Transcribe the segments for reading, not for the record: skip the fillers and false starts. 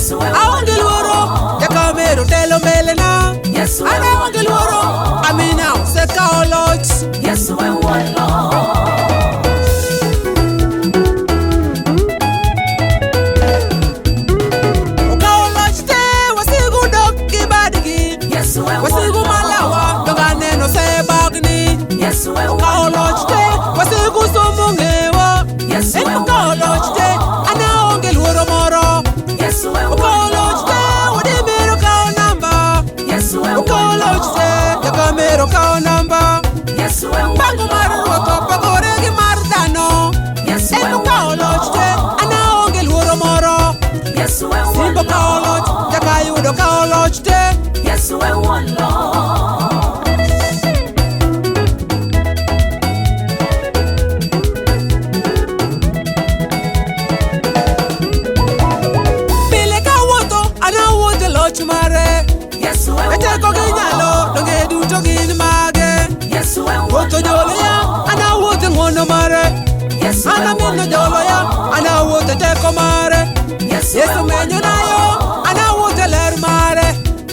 Yesu e Aonge luoro, jakamero telo mbele na. Yesu e An aonge luoro, amina osekawo loch. Yesu e wuon loch. Okawo loch te, wasigu dok gi badgi. Yesu e wuon Wasigu malawa, donge aneno osebagni. Yesu e Okawo wuon loch te, wasigu somo ng'ewa. Yesu En e okawo wuon loch te, an aonge luoro moro. Yesu e Okawo wuon loch te, Wodimiro kawo namba. Yesu e Okawo wuon loch te, Jakamero kawo namba. Yesu e wuon Pango mar ruoth opogore gi mar dhano. Yesu En e okawo wuon loch te, an aonge luoro moro. Yesu e wuon Simba okawo loch, Jakayudo okawo loch te. Yesu e wuon loch. Pile kawuotho, an awuotho e loch mare. Yesu e wuon Teko gi nyalo, donge duto gin mage. Yesu e wuon Wuotho joloya, an awuotho e ng'wono mare. Yesu e An wuon amino joloya, an awuotho e teko mare. Yesu e Yesu wuon menyonayo, an awuotho e ler mare.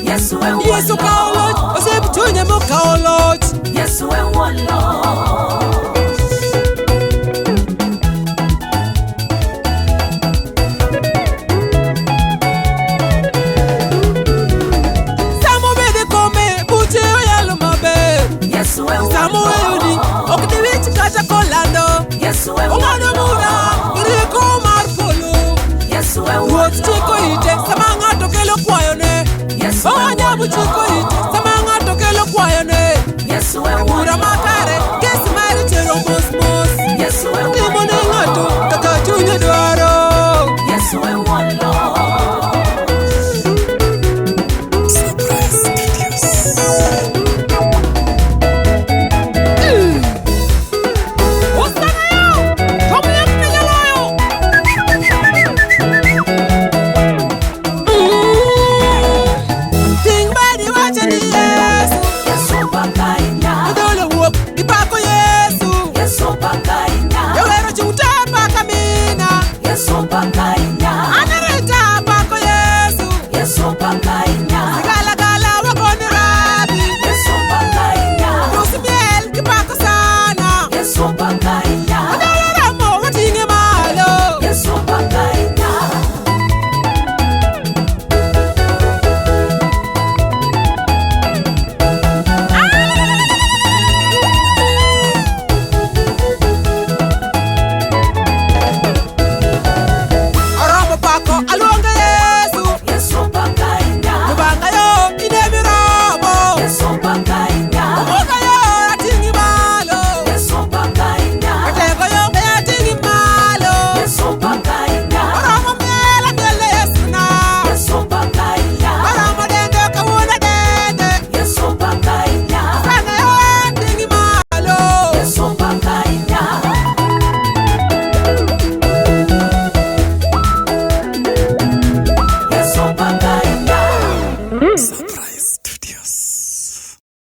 Yesu e wuon Yesu kawo loch, osiep chunye mokawo loch. Yesu e wuon loch. Sama obedo e kome, buche oyalo maber. Yesu e wuon Sama oweyoni, ok diwinj kata kolando. Yesu e wuon Ong'ado